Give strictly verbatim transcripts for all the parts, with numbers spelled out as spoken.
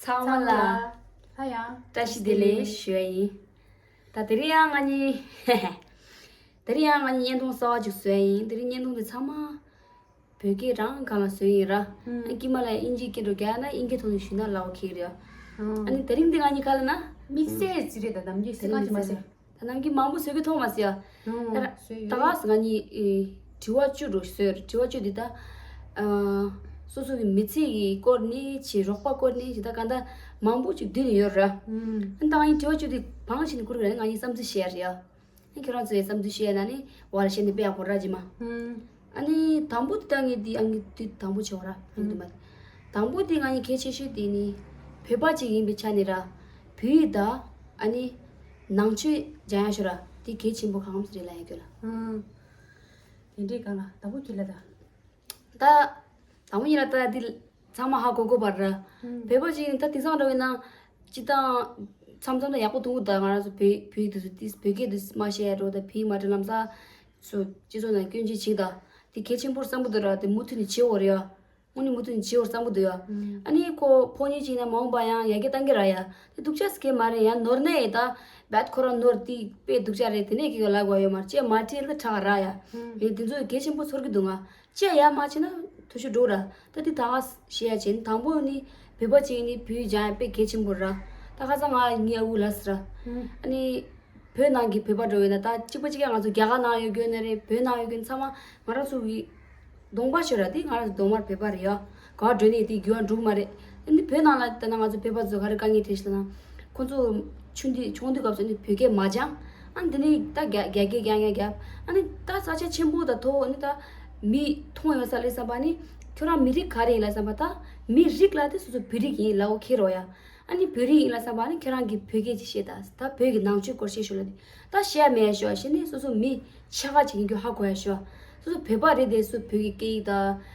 ཚང་མ་ལ་ལ་ཡང་བཀྲ་ཤིས་བདེ་ལེགས་ཞུ་ཡ་ཡིན། ད་དེ་རིང་ཡང་ང་གཉིས་དེ་རིང་ཡང་ང་གཉིས་བརྙན་ཐུང་གསར་པ་ཅིག་བཟོ་ཡ་ཡིན། དེ་རིང་བརྙན་ཐུང་དེ་ཚང་མ་བོད་སྐད་རང་སྒང་ལ་བཟོས་ཡིན་ར། ཨ་ནི་དཀྱིལ་མ་ལ་དབྱིན་ཇིའི་སྐད་འགྲོ་རྒྱག་ན་དབྱིན་སྐད་ཐོག་ནས་ཞུས་ན་ལའོ་ཁེ་རེད། ཨ་ནི་དེ་རིང་འདི་ང་གཉིས་ག་ལ་ན། དམིགས་བསལ་ཅི་རེད་ད་ནམ་རྒྱུན་སི་ཁང་ཅི་མ་ཟེར། ད་ནམ་རྒྱུན་མང་པོ་བཟོས་ཀྱི་མཐོང་མ་སྲིད་ཨ། ད་ད་ག་ས་ང་གཉིས་དྲི་བ་བཅུ་འགྲོ་བཟོས་དྲི་བ་བཅུ་འདི་ད། སོ་སོ་གི་མི་ཚེ་གི་སྐོར་ནས་ཅི་རོགས་པ་སྐོར་ནས་ཅི་ད་ག་ད་མང་པོ་ཅིག་འདི་ནས་ཡོད་ར། ཨ་ནི་ད་ང་གཉིས་དྲི་བ་བཅུ་འདི་བང་ཞིག་ནས་བསྐུར་གི་ར་ང་གཉིས་བསམ་ཚུལ་བཤད་ཡ་རེད་ཨ། ཁྱོད་རང་ཚོའི་བསམ་ཚུལ་བཤད་ན་ནི་བར་བཤད་ནི་དཔེ་ཡག་པོ་ར་ཇི་མ། ཨ་ནི་དང་པོ་དེ་ད་ངས་འདི་ཨ་ངས་འདི་དང་པོ་བྱེད་འོ་ར་ཡིན་འདུག་མ། དང་པོ་དེ་ང་གཉིས་གལ་ཆེ་ཤོས་དེ་ནི་བོད་པ་ཅིག་ཡིན་པའི་ཆ་ནས་ར་བོད་ཡིག་དང་ཨ་ནི་ནང་ཆོས་སྦྱང་ཡ་ཤོད་ར་དེ་གལ་ཆེན་པོ་གང་ཙམ་རེད་ལབ་ཡ་ཁྱོད་ལ། དེ་འདྲའི་སྒང་ལ་དང་པོ་ཁྱོད་ལ་ད། ད། དང་པོ་ཡིན་ལ་ད་འདི་ཚང་མ་ཧ་གོ་གོ་བར་ར། བོད་པ་ཅིག་ཡིན་ད་དེང་སང་འདྲ་བོ་ཡིན་ན། སྤྱི་བཏང་། མཚམས་མཚམས་ད་ཡག་པོ་འདུག་ད་ང་རང་ཚོ་བོད་བོད་ཡིག་དེ་ཚོ་ཏིས་བོད་སྐད་དེ་མ་བཤད་འགྲོ་ད་བོད་ཡིག་མ་དྲན་ལམ་ས། སུ་སྤྱི་ཚོགས་ནང་སྐྱོན་ཅི་བྱེད་ད། དེ་གལ་ཆེན་པོར་བསམ་གི་འདུག་ར་དེ་མུ་མཐུད་ནས་བྱེད་འོ་རེད་ཡ། དངོས་གནས་མུ་མཐུད་ནས་བྱེད་འོར་བསམ་གི་འདུག་ཡ། ཨ་ནི་ཁོ་ཕོ་ཉིད་ཅིག་ཡིན་ན་མ་འོངས་པ་ཡང་ཡ་གི་བཏང་གི་ར་ཡ། དེ་སྡུག་ཅག་སི་གེ་མ་རེད་ཡ་ནོར་ནས་ཡ་ད། བད་ཁོ་རང་ནོར་དེ་དཔེ་སྡུག་ཅག་རེད་དེ་ནས་ཀྱི་ལ་གོ་ཡོད་མ་རེད་ཅེས་མ་བྲིས་ལ་ཁྲག་ར་ཡ། ཨེ་དེ་ཚོ་གལ་ཆེན་པོ་ཚོར་གི་འདུག་ང་། ཅི་ཡ་མ་བྱས་ན་ཐུ་ཤུ་འགྲོ་ར། ད་འདི་ད་ག་བཤད་ཡ་བྱས་ནི་དང་པོ་ནི་བོད་པ་ཅིག་ནི་བོད་ཡིག་སྦྱང་ཡ་དཔེ་གལ་ཆེན་པོ་ར། ད་ཁ་སང་ང་ངའི་ཨ་ཁུ་ལ་ཟེར་ར། ཨ་ནི་བོད་ནང་གི་བོད་པ་འགྲོ་ཡོད་ན་ད་གཅིག་པ་གཅིག་ཡ་ང་ཚོ་རྒྱ་གར་ནང་ཡོད་རྒྱུ་ན་རེད་བོད་ནང་ཡོད་རྒྱུ་ཚང་མ་ང་རང་ཚོ་གི་གདོང་པ་ཤོད་ར་དེ་ང་རང་ཚོ་གདོང་དམར་བོད་པ་རེད་ཡ། ག་བ་འགྲོ་ནས་དེ་རྒྱུ་བ་འགྲུག་མ་རེད། ཨ་ནི་བོད་ནང་ལ་ད་ན་ང་ཚོ་བོད་པ་ཚོ་ག་རེ་དཀའ་ངལ་འཕྲད་ཤི་ལ་ན། ཁོ་ཚོ་ཆུང་དུས་ཆུང་དུས་སྐབས་སུ་ནི་བོད་སྐད་མ་སྦྱང་། ཨ་ནི་དེ་ནས་ད་རྒྱ་རྒྱ་སྐད་རྒྱག་རྒྱག་རྒྱག་ཨ་ནི་ད་ས་ཆ་ཆེན་པོ་ད་ཐོག་ཨ་ནི་ད་མི་མཐོང་ཡོད་ས་ལས་བསམ་པ་ནི་ཁྱོད་རང་མི་རིགས་ག་རེ་ཡིན་ལ་བསམ་པ་ད་མི་རིགས་ལ་དེ་སོ་སོ་བོད་རིགས་ཡིན་ལ་འོ་ཁེ་རོ་ཡ། ཨ་ནི་བོད་རིགས་ཡིན་ལ་བསམ་པ་ཨ་ནི་ཁྱེད་རང་གིས་བོད་སྐད་ཅིག་བཤད་ད་ད་བོད་ཀྱི་ནང་ཆོས་སྐོར་བཤད་ཤོག་ལ་ནི་ད་བཤད་མེད་ཤོག་བཤད་ནི་སོ་སོ་མི་ཆ་ག་ཅིག་ཡིན་རྒྱུ་ཧ་གོ་ཡ་ཤོག་སོ་སོ་བོད་པ་རེད་དེ་སུ་བོད་ཀྱི་སྐད་ཡིག་ད་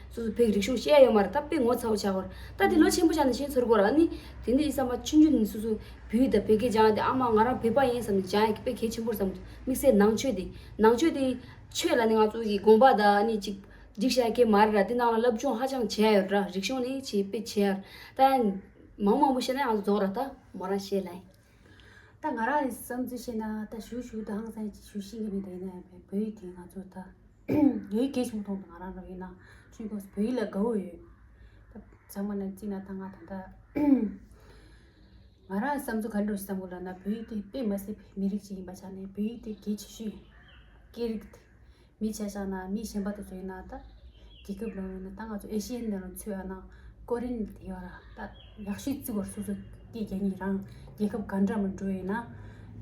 སོ་སོ་བོད་ཀྱི་རིག་གཞུང་བཤད་ཡ་ཡོད་མ་རེད་ད་དཔེ་ངོ་ཚ་བོ་ཆགས་གོ་ར་ད་དེ་ལོ་ཆེན་པོ་ཆགས་ནས་ཤེས་ཚོར་གོ་ར་ཨ་ནི་དེ་འདི་ཡིན་བསམ་པ་ཆུང་ཆུང་ནས་སོ་སོ་བོད་ཡིག་ད་བོད་སྐད་སྦྱང་ཡ་དེ་ཨ་མ་ང་རང་བོད་པ་ཡིན་བསམ་ནས་སྦྱང་ཡ་དཔེ་གལ་ཆེན་པོ་བསམ་དམིགས་བསལ་ནང་ཆོས་དེ་ནང་ཆོས་དེ་ཆོས་ལ་ནི་ང་ཚོ་གི་དགོངས་པ་ད་ཨ་ནི་ཅིག་སྒྲིག་བྱ་གལ་མ་རེད་ར་དེ་ནང་ལ་སློབ་སྦྱོང་ཧ་ཅང་བྱས་ཡོད་ར་རིག་གཞུང་ནི་ཆེས་དཔེ་བྱས་ཡོད་ད། མང་མང་པོ་བཤད་ན་ཡང་རྫོགས་ར་ད་མོ་རང་བཤད་ལ་ཡིན། ད་ང་རང་གི་བསམ་ཚུལ་བཤད་ན་ད་ཞུ་ཞུ་ད་ཧང་སང་ཞུ་ཤེས་ཀྱི་མེད་ད་ཡིན་ན་ཡང་བོད་ཡིག་དེ་ང་ཚོ་ད་ཡོད་གལ་ཆེན་པོ་མཐོང་ད་ང་རང་རང་ཡིན་ན་ཆུང་གོ་བོད་ཡིག་ལ་དགའ་བོ་ཡོད། ད་ཚང་མ་ནས་བརྩིས་ན་ད་ང་ད་ད་ང་རང་བསམ་ཚུལ་ག་འདྲ་ཞིག་བསམ་གོ་ལབ་ན་བོད་ཡིག་དེ་དཔེ་མ་སྲིད་པའི་མི་རིགས་ཅིག་ཡིན་པ་ཆ་ནས་བོད་ཡིག་དེ་གལ་ཆེ་ཤོས་ཡིན། སྐད་རིགས་དེ། མི་ཆ་བཞག་ན་མི་གཞན་པ་དེ་ཚོ་ཡིན་ན་ད་རྒྱལ་ཁབ་ལ་ཡིན་ན་ད་ང་ཚོ་ཨེ་ཤི་ཡན་ནང་ལ་ཚུད་ཡ་ན་ཀོ་རིན་དེ་ཡོད་ར་ད་ཡག་ཤོས་བརྩི་བར་སོ་སོ་སྐད་རྒྱག་ཉིན་རང་རྒྱལ་ཁབ་ག་འདྲ་མ་འགྲོ་ཡིན་ན་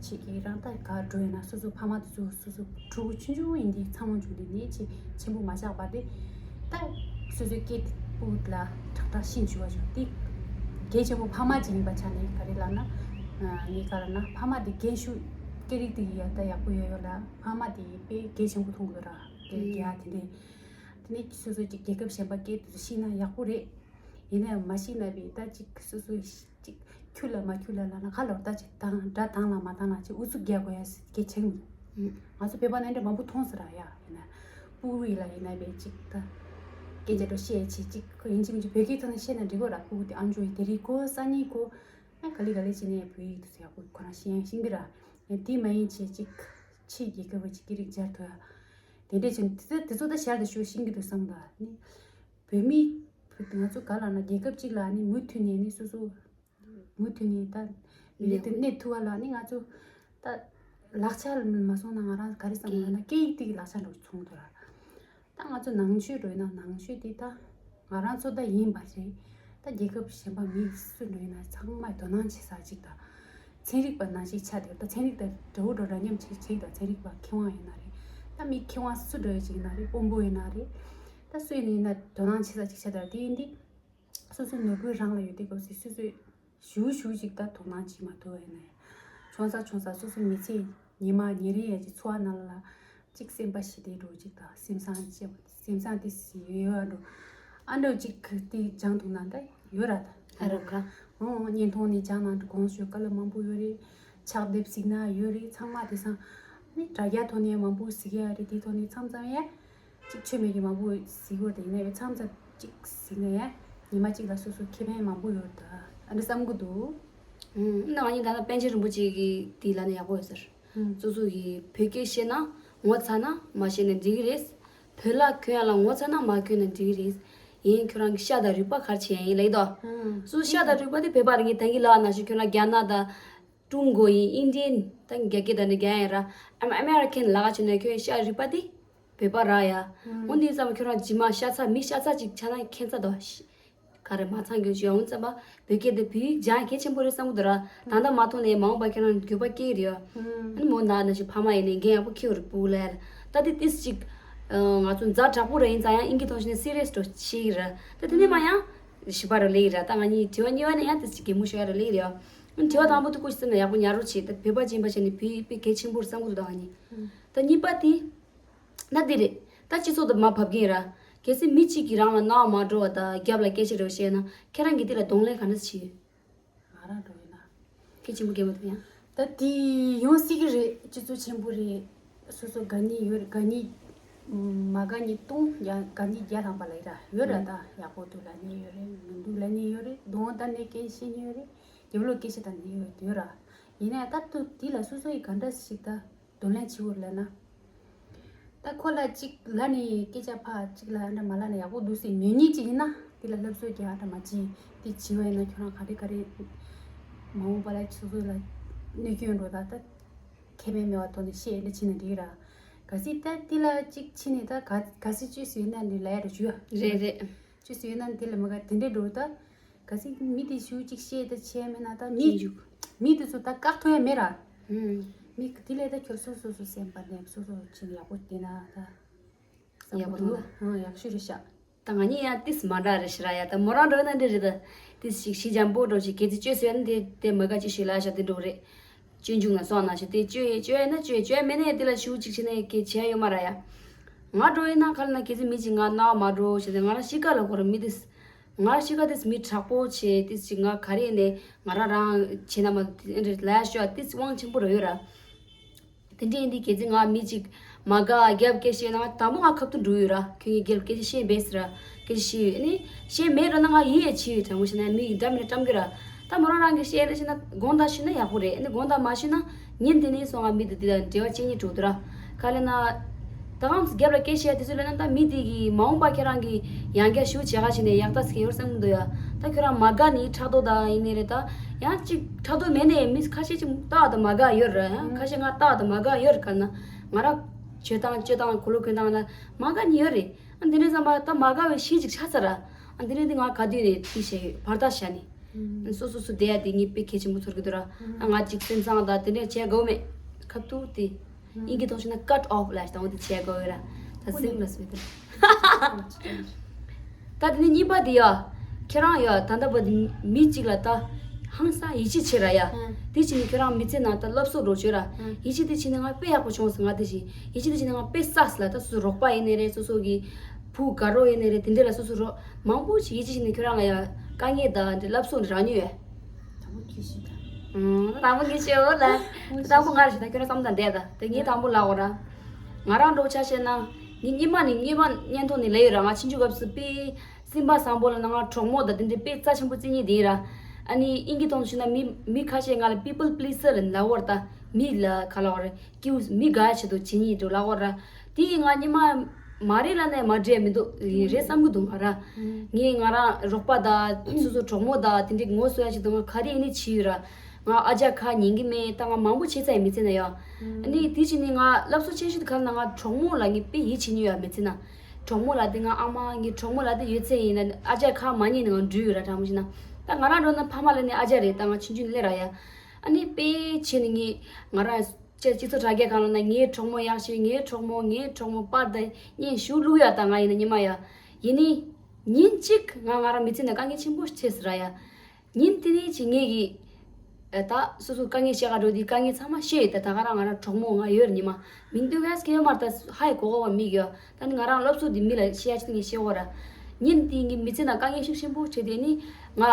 ཆེ་གི་རང་ད་ག་འགྲོ་ཡིན་ན་སོ་སོ་ཕ་མ་དེ་ཚོ་སོ་སོ་ཕྲུ་གུ་ཆུང་ཆུང་ཡིན་དེ་ཚང་མ་འཇུག་དེ་ནས་ཆེ་ཆེན་པོ་མ་ཆགས་པ་དེ་ད་སོ་སོའི་སྐད་སྤུ་ལ་ཁྲག་ཁྲག་ཤིན་ཆུ་བ་བྱུང་དེ་གལ་ཆེན་པོ་ཕ་མ་ཅིག་ཡིན་པ་ཆ་ནས་ག་རེ་ལབ་ན་ངས་ག་ལབ་ན་ཕ་མ་དེ་རྒན་ཤོས་སྐད་རིགས་དེ་ཡ་ད་ཡག་པོ་ཡོད་ཡོད་ལ་ཕ་མ་དེ་དཔེ་གལ་ཆེན་པོ་མཐོང་དགོས་ར། དེ་རྒྱ་དེ་འདྲས། དེ་ནས་སོ་སོ་ཅིག་རྒྱལ་ཁབ་གཞན་པ་སྐད་དེ་ཚོ་ཤེས་ན་ཡག་པོ་རེད། ཡིན་ན་ཡང་མ་ཤེས་ན་བས་ད་ཅིག་སོ་སོ་ཅིག་ཁྱུ་ལ་མ་ཁྱུ་ལ་ལ་ན་ཁ་ལོར་ད་ཅིག་དང་སྒྲ་དང་ལ་མ་དང་ལ་ཅིག་ཨུ་ཚུགས་རྒྱག་དགོས་ཡ་སྐད་ཆེན་མོ། ང་ཚོ་བོད་པ་ནང་འདྲ་མང་པོ་མཐོང་ཟེར་ར་ཡ་ཡིན་ན། སྤུ་རིས་ལ་ཡིན་ན་བས་ཅིག་ད་སྐད་ཆ་འགྲོ་བཤད་ཅིག་ཅིག་ཁོ་ཡིན་གཅིག་མིན་གཅིག་བོད་སྐད་ཐོག་ནས་བཤད་ན་འགྲིག་གོ་ར་སྤུ་གུ་དེ་ཨ་མཆོག་ཡིན་དེ་རིགས་གོ་ས་ནི་གོ། ཨ་ག་ལེ་ག་ལེ་བྱས་ནས་བོད་ཡིག་དེ་ཚོ་ཡག་པོ་ཁོ་རང་ཤེས་ཡང་ཤེས་ཀྱི་ར། ཡང་དེ་མ་ཡིན་བྱས་ཅིག་ཕྱི་རྒྱལ་ཁབ་པ་ཅིག་སྐད་རིགས་སྦྱར་ཐུབ་ཡ། དེ་འདྲས་བྱས་ནས་དེ་ཚོ་དེ་ཚོ་ད་ཞར་དུ་ཞུ་ཤེས་ཀྱི་འདུག་བསམ་ད་ནི། བོད་མི། བོད་ང་ཚོ་ག་ལ་ན་རྒྱལ་ཁབ་ཅིག་ལ་ནི་མུ་མཐུད་ནས་ནི་སོ་སོ། མུ་མཐུད་ནས་ད་མི་རིགས་དེ་གནས་ཐུབ་པ་ལ་ནི་ང་ཚོ་ད་ལག་ཆ་མ་སོང་ན་ང་རང་ག་རེ་བསམ་ན་ན་སྐད་ཡིག་དེ་གི་ལག་ཆ་འགྲོ་ཚོང་དུ་ར། ད་ང་ཚོ་ནང་ཆོས་འགྲོ་ཡིན་ན་ནང་ཆོས་དེ་ད་ང་རང་ཚོ་ད་ཡིན་པ་རེད། ད་རྒྱལ་ཁབ་གཞན་པ་མི་སུ་འགྲོ་ཡིན་ན་ཚང་མས་དོ་སྣང་བྱེད་ས་ཅིག་ད་ཚན་རིག་པ་ནང་བཞིན་ཆགས་བསྡད་ད་ཚན་རིག་དང་འདྲ་བོ་འགྲོ་འདྲ་མཉམ་བྱེད་བྱེད་ད་ཚན་རིག་པ་མཁས་དབང་ཡིན་ན་རེད། ད་མི་མཁས་དབང་སུ་འགྲོ་ཡོད་ཅིག་ཡིན་ན་རེད་དཔོན་པོ་ཡིན་ན་རེད། ད་སུ་ཡིན་ན་ཡིན་ན་དོ་སྣང་བྱེད་ས་ཅིག་ཆགས་ད་དེ་ཡིན་དེ། སོ་སོའི་ནོར་བུ་རང་ལ་ཡོད་དུས་སྐབས་སུ་སོ་སོས་ཞུ་ཞུ་ཅིག་ད་དོ་སྣང་བྱེད་མ་ཐུབ་པ་ཡིན་ན་ཡང་། ཆུང་ས་ཆུང་ས་སོ་སོའི་མི་ཚེ་ཉི་མ་ཉིན་རེ་ཡ་ཅིག་འཚོ་བ་ནང་ལ་ཅིག་སེམས་པ་ཞི་བདེ་འགྲོ་ཅིག་དང་སེམས་བཟང་ཅིག་སེམས་བཟང་དེ་ཡོད་ཡོད་འགྲོ། ཨ་འགྲོ་ཅིག་དེ་སྦྱང་ཐུབ་ན་ད་ཡོད་ར་ད། ཨ་རོ་ཁ། ཨོ་བརྙན་ཐུང་ནས་སྦྱང་ན་འགྲོ་གོང་ཞུ་དཀའ་ལས་མང་པོ་ཡོད་རེད། ཕྱག་དེབ་གཟིགས་ན་ཡོད་རེད་ཚང་མ་དེ་སང་ནི་དྲ་རྒྱ་ཐོག་ནས་མང་པོ་གཟིགས་ཡ་རེད་དེ་ཐོག་ནས་མཚམས་མཚམས་ཡ། གཅིག་ཆོས་མེད་ཀྱི་མང་པོ་གཟིགས་ཡོད་དེ་ཡིན་ནའི་མཚམས་མཚམས་གཅིག་གཟིགས་ན་ཡང་ཉི་མ་གཅིག་ལ་སོ་སོ་ཁེ་ཕན་མང་པོ་ཡོད་ད། ཨ་འདྲ་བསམ་གི་འདུག་ཨུམ། ང་གཉིས་ད་ལྟ་པཎ་ཆེན་རིན་པོ་ཆེ་གི་དེ་ལ་ནི་ཡག་པོ་ཡོད་ཟེར། ཨུམ། སོ་སོ་གི་བོད་སྐད་ཤེས་ན་ངོ་ཚ་ན་མ་ཤེས་ན་འགྲིག་གི་རེད། བོད་ལྭ་གོན་ཡ་ལ་ངོ་ཚ་ན་མ་གོན་ན་འགྲིག་གི་རེད། ཡིན་ཁྱོད་རང་གི་ཤ་དང་རུས་པ་ག་རེ་བྱེད་ཡ་ཡིན་ལབ་ཀྱི་འདུག་ཨུམ། སོ་སོ་ཤ་དང་རུས་པ་དེ་བོད་པ་རེད། ངས་ད་གིན་ལབ་པ་ནང་བཞིན་ཁྱོད་རང་རྒྱ་ནག་དང་ཀྲུང་གོ་ཡིན། ཨིན་ཌི་ཡན། ད་རྒྱ་སྐད་དང་ནི་རྒྱ་ཡན་ར། ཨམ་ཨ་མེ་རི་ཁན་ལ་ག་བྱུང་ན་ཁྱོད་ཤ་རུས་པ་དེ་བོད་པ་ར་ཡ། ཨུམ། འོན་ཏེ་ཙམ་ཁྱོད་རང་རྗེས་མ་ཤ་ཚ་མི་ཤ་ཚ་ཅིག་ཆགས་ན་ཁྱད་མཚར་དོ། ག་རེ་མ་ཚང་གི་ཞུ་ཡ་འོན་ཙམ་པ་བོད་སྐད་དེ་བོད་ཡིག་སྦྱང་གལ་ཆེན་པོ་རེད་བསམ་གི་འདུག་ར། ད་ལྟ་མ་མཐོང་ནས་མ་འོངས་པ་ཁྱོད་རང་འགྱོད་པ་སྐྱེ་གི་རེད་ཡ། ཨུམ། ཨ་ནི་མོ་ན་ན་ཞིག་ཕ་མ་ཡིན་ནས་འགན་ཡག་པོ་འཁྱེར་རེད་པུ་ལ་ཡ་ལ། ད་དེ་ཏིས་ཅིག་ང་ཚོ་ཛ་དྲག་པོ་ར་ཡིན་ཙང་ཡང་ཨིན་སྐད་ཐོག་ཞིག་ནས་སི་རི་ཡས་འགྲོ་ཤེས་གི་ར། ད་དེ་ནས་མ་ཡང་ཞིབ་པ་ར་ལེ་གི་ར། ད་ང་གཉིས་དྲི་བ་གཉིས་པ་ནས་ཡང་ཏིས་ཅིག་གད་མོ་ཤོར་ཡ་ར་ལེ་གི་རེད་ཡ། དྲི་བ་དང་པོ་དེ་ཀུ་ཤི་ཙམ་ན་ཡག་པོ་ཉར་རོགས་བྱེད། ད་བོད་པ་ཅིག་ཡིན་པ་བྱས་ནས་བོད་ཡིག་དཔེ་གལ་ཆེན་པོ་རེད་བསམ་གི་འདུག་ད་ང་གཉིས། ད་གཉིས་པ་དེ། ད་འདི་རེད། ད་སྤྱི་ཚོགས་དང་མ་བབ་མཁན་ར། གལ་སྲིད་མི་གཅིག་གིས་རང་ལ་རྣ་བ་མ་འགྲོ་བ་དང་རྒྱབ་ལ་སྐད་ཆ་རེ་བཤད་ན་ཁྱེད་རང་གིས་དེ་ལ་གདོང་ལེན་ག་འདྲ་བྱེད། ང་རང་འགྲོ་ཡིན་ན། སྐད་ཆེན་པོ་རྒྱབ་མ་ཐུབ་ཡང་། ད་དེ་ཡོང་སྲིད་ཀྱི་རེད། སྤྱི་ཚོགས་ཆེན་པོ་རེད། སོ་སོ་དགའ་ཉེ་ཡོད་རེད། དགའ་ཉེ་མ་དགའ་ཉེ་སྟོང་ཡང་དགའ་ཉེ་བརྒྱ་ཐམ་པ་ལ་ཡི་ར་ཡོད་ར། ད་ཡག་པོ་འདུག་ལབ་ཉེ་ཡོད་རེད། མི་འདུག་ལབ་ཉེ་ཡོད་རེད། གདོང་ད་ནས་སྐད་བཤད་ཉེ་ཡོད་རེད། རྒྱབ་ལོགས་སྐད་ཆ་ད་ནས་ཡོད་ཡོད་ར། ཡིན་ན་ད་དུ་དེ་ལ་སོ་སོ་ཡི་ག་འདྲ་ཞིག་ད། གདོང་ལེན་བྱེད་དགོས་ལབ་ན། ད་ཁོ་ལ་གཅིག་ལབ་ནས་སྐད་ཆ་ཕར་གཅིག་ལ་འདྲ་མ་ལབ་ན་ཡག་པོ་འདུག་ཟེར་ཉོན་ཉིད་ཅིག་ཡིན་ན་དེ་ལ་སློབ་གསོ་རྒྱག་འདྲ་མ་བྱེད། དེ་བྱེད་པ་ཡིན་ན་ཁྱོད་རང་ག་རེ་ག་རེ་མ་འོངས་པ་ལ་སོ་སོ་ལ་གནོད་སྐྱོན་འགྲོ་ད་ད་ཁེ་ཕན་མེད་པ་ཐོག་ནས་བཤད་འདྲ་བྱེད་ན་འགྲིག་ར། གལ་སྲིད་ད་དེ་ལ་གཅིག་བྱས་ནས་ད་ག་གལ་སྲིད་བཅོས་སུ་ཡོད་ན་འདི་ལབ་ཡ་ར་ཞུ་ཡ། རེད་རེད། བཅོས་སུ་ཡོད་ན་དེ་ལ་མི་དགའ་དེ་འདྲས་འགྲོ་ད། གལ་སྲིད་མི་དེ་ཞུ་གཅིག་བཤད་ད་བྱས་མེད་ན་ད་མི་ཞིབ་འཇུག་མི་དེ་ཚོ་ད་བཀག་ཐུབ་ཡ་མེད་ར། ཨུམ། མི་དེ་ལས་ད་ཁྱོད་སོ་སོ་སོ་སེམས་པ་ནས་སོ་སོ་ཅིག་ཡག་པོ་བསྡད་ན་ད། ཡག་པོ་འདུག་ཨང་། ཡག་ཤོས་རེད་ཤག་ད་ང་གཉིས་ཡང་ཏིས་མ་འདྲ་རེད་ཤི་ར་ཡ། ད་མོ་རང་འགྲོ་ན་འདྲ་རེད་ད། ཏིས་ཞིག་ཞི་འཇམ་པོ་འགྲོ་ཞིག་གལ་སྲིད་བཅོས་སུ་ཡ་ན་དེ་དེ་མ་དགའ་ཅིག་ཞིག་ལ་ཤ་དེ་འགྲོ་རེད། སྤྱོད་འཇུག་ན་སོང་ན་ཞིག་དེ་བཅོས་ཡ་བཅོས་ཡ་ན་བཅོས་བཅོས་ཡ་མེད་ན་ཡ་དེ་ལ་ཞུ་གཅིག་བྱས་ན་ཡ་གལ་ཆེ་ཡ་ཡོད་མ་ར་ཡ། ང་འགྲོ་ཡིན་ན་ག་ལ་ན་གལ་སྲིད་མི་གཅིག་ང་རྣ་བ་མ་འགྲོ་ཞེས་ཏེ་ང་རང་གཤིས་ཀ་ལ་གོ་ར་མི་དེ། ང་གཤིས་ཀ་དེ་མི་དྲག་པོ་བྱས་ཏིས་ཅིག་ང་ག་རེ་ནས་ང་རང་རང་བྱས་ན་མ་དེ་འདྲ་ལ་ཤོ་ཡ་ཏིས་དབང་ཆེན་པོ་ར་ཡོད་ར། དེ་འདྲ་ཡིན་དུས་གལ་སྲིད་ང་མི་གཅིག་མ་དགའ་རྒྱབ་སྐད་བཤད་ན་ང་དང་པོ་ང་ཁ་ཐུག་འགྲོ་ཡོད་ར། ཁྱོད་ཀྱི་རྒྱབ་སྐད་ཆ་བཤད་བས་ཟེར་ར། སྐད་ཆ་བཤད་ཡོད་ནི་བཤད་མེད་ར་ན་ང་ཡིད་ཡ་ཆེ་ཡོད་དྲང་མོ་བཤད་ན་མི་ཡི་འདྲ་མི་འདྲ་བཀྲམ་གི་ར། ད་མོ་རང་རང་གི་བཤད་ར་བཤད་ན་དགོངས་དག་ཞུས་ན་ཡག་པོ་རེད། ནི་དགོངས་དག་མ་ཞུས་ན་ཉིན་དེ་ནས་སོང་ང་མི་དེ་དེ་དང་འབྲེལ་བ་བཅད་ཉེ་འགྲོ་དུ་ར། ག་ལ་ན། ད་གང་རྒྱབ་ལ་སྐད་བཤད་དེ་ཚོ་ལ་ན་ད་མི་དེ་གི་མ་འོངས་པ་ཁྱེད་རང་གི་ཡང་བསྐྱར་ཞུ་བྱེད་ག་བྱས་ནས་ཡག་ཐག་སྐྱེ་ཡོད་བསམ་གི་འདུག་ཡ། ད་ཁྱོད་རང་མ་དགའ་ནི་ཕྲག་དོག་ད་ཡིན་ནི་རེད་ད། ཡང་གཅིག་ཕྲག་དོག་མེད་ནས་མི་ཁ་ཤས་ཅིག་ལྟ་བ་ད་མ་དགའ་ཡོད་རེད། ཡང་ཁ་ཤས་ང་ལྟ་བ་ད་མ་དགའ་ཡོད་རེད། ག་ན་ང་རང་བྱེད་སྟངས་སྤྱོད་སྟངས་གོ་ལོ་གོན་སྟངས་ལ་མ་དགའ་ནི་ཡོད་རེད། ཨ་འདི་འདྲ་བསམ་པ་ད་མ་དགའ་བའི་གཞི་ཅིག་ཆགས་ཚར་ར། ཨ་འདི་འདྲ་འདི་ང་ག་དུས་ནས་དེ་བྱས་ཡོད་བར་ཐག་བཞག་ནས། ཨུམ། སོ་སོ་སོ་བསྡད་ཡ་དེ་ངས་དཔེ་གལ་ཆེན་པོ་ཚོར་གི་འདུག་ར། ཨ་ང་གཅིག་སེམས་བཟང་དང་དེ་འདྲ་བྱས་དགོས་མེད། ཁ་ཐུག་དེ། ཨུམ། ཨིན་གི་ཐོག་ཆུ་ན་cut off ལ་ཞིག་དང་འོ་དེ་བྱས་དགོས་ཡོད་ར། ད་སེམས་ལ་སོས་དེ། ད་དེ་ནས་གཉིས་པ་དེ་ཡ། ཁྱེད་རང་ཡ་ད་ལྟ་བར་དུ་མི་གཅིག་ལ་ད་ཧང་སང་ཡིད་ཆེས་བྱེད་ར་ཡ། ཨུམ། དེ་བྱས་ནས་ཁྱེད་རང་མི་ཚེ་ནང་ད་སློབ་གསོ་རོགས་བྱོས་ར། ཨུམ། ཡིད་ཆེས་དེ་བྱས་ནས་ང་དཔེ་ཡག་པོ་བྱུང་སོང་ང་དེ་བཞིན་ཡིད་ཆེས་དེ་བྱས་ནས་ང་དཔེ་བསགས་ལ་ད་སོ་སོ་རོགས་པ་ཡིན་ནའི་རེད། སོ་སོ་གི་བུ་དགའ་རོགས་ཡིན་ནའི་རེད། དེ་འདྲ་ལ་སོ་སོ་རོགས། མང་པོ་ཞིག་ཡིད་ཆེས་བྱས་ནས་ཁྱོད་རང་ལ་ཡང་དཀའ་ངལ་དང་འདྲ་སློབ་གསོ་འདྲ་རག་མྱོང་ཡོད། དང་པོ་ཁྱོད་ཤེས་དང་། ཨང་། དང་པོ་ངས་ཤེས་འོ་ལ། དང་པོ་ང་རེད་ད་ཁྱོད་རང་བསམ་དང་འདས་ད་དེ་ངས་དང་པོ་ལབ་འོ་ར། ང་རང་འགྲོ་ཆ་བཤད་ན། ངས་སྔོན་མ་ནས་སྔོན་མ་བརྙན་ཐུང་ནས་ལབ་ཡོད་ར། ང་ཆུང་ཆུང་སྐབས་སུ་དཔེ་སེམས་པ་བཟང་པོ་ལ་ན་ང་གྲོགས་མོ་དང་དེ་འདྲའི་དཔེ་རྩ་ཆེན་པོ་བརྩི་མཁན་དེ་ཡིན་ར། ཨ་ནི་དབྱིན་ཇི་ཐོག་ནས་ཞུས་ན་མི་མི་ཁ་ཤས་ང་ལ་people pleaser ལབ་ལབ་འོ་ར། ད་མི་ལ་ག་ལབ་འོ་ར། སྐྱིད་མི་དགའ་ཆེད་དུ་བྱེད་ཉིད་དུ་ལབ་འོ་ར། དེ་ང་སྔོན་མ་མ་རེད་ལབ་ནས་མ་འདྲེས་མི་འདུག་རེད་བསམ་གི་འདུག་ང་ར། ངས་ང་རང་རོགས་པ་དང་སོ་སོ་གྲོགས་མོ་དང་དེ་འདྲའི་ངོ་སོ་ཡ་ཆེད་དུ་ང་ག་རེ་ཡིན་ནི་བྱེད་ཡོད་ར། ང་ཨ་ཅག་ཁ་ཉན་གི་མེད། ད་ང་མང་པོ་བྱས་ཚར་ཡ་མི་ཚེ་ན་ཡ། ཨ་ནི་དེ་བྱས་ནས་ང་སློབ་གསོ་ཆེ་ཤོས་དེ་ག་ལ་ན་ང་གྲོགས་མོ་ལ་ངས་དཔེ་ཡིད་ཆེས་ཉོ་ཡ་མི་ཚེ་ན། གྲོགས་མོ་ལ་དེ་ང་ཨ་མ་ངའི་གྲོགས་མོ་ལ་དེ་ཡོད་ཚད་ཡིན་ན་ཨ་ཅག་ཁ་མ་ཉན་ནས་ང་འགྲུལ་ཡོད་ར། དྲང་མོ་བཤད་ན་ད་ང་རང་འགྲོ་ན་ཕ་མ་ལ་ནི་ཨ་ཅག་རེད། ད་ང་ཆུང་ཆུང་ནས་སླེབས་ར་ཡ། ཨ་ནི་དཔེ་བྱས་ནས་ངས་ང་རང་། ཅེས་སྤྱི་ཚོགས་དྲ་རྒྱ་སྒང་ལ་ན་ངའི་གྲོགས་མོ་ཡག་ཤོས། ངའི་གྲོགས་མོ། ངའི་གྲོགས་མོ་པར་དང་བརྙན་ཞིག་བླུག་ཡ་ད་ང་ཡིན་ན་ཉི་མ་ཡ། ཡིན་ནི། ཉིན་གཅིག་ང་ང་རང་མི་ཚེ་ན་དཀའ་ངལ་ཆེན་པོ་འཕྲད་ཟེར་ར་ཡ། ཉིན་དེ་ནས་ཅི་ངེད་ཀྱི། ཨ་ད་སོ་སོ་དཀའ་ངལ་བཤད་ག་འགྲོ་དུས་དཀའ་ངལ་ཚང་མ་བཤད་ཡོད། ད་ད་ག་རང་ང་རང་གྲོགས་མོ་ང་ཡོད་རེད་ཉི་མ། མིང་འདོན་ག་ཡ་སྐད་ཡོད་མ་རེད། ད་ཧ་ཡ་གོ་གོ་བ་མིག་ཡོད། ད་ནི་ང་རང་སློབ་གསོ་འདི་མི་ལ་བཤད་ཡ་ཅི་ངས་བཤད་གོ་ར། ཉིན་དེ་ངའི་མི་ཚེ་ན་དཀའ་ངལ་ཤུགས་ཆེན་པོ་འཕྲད་དེ་ནི་ང་།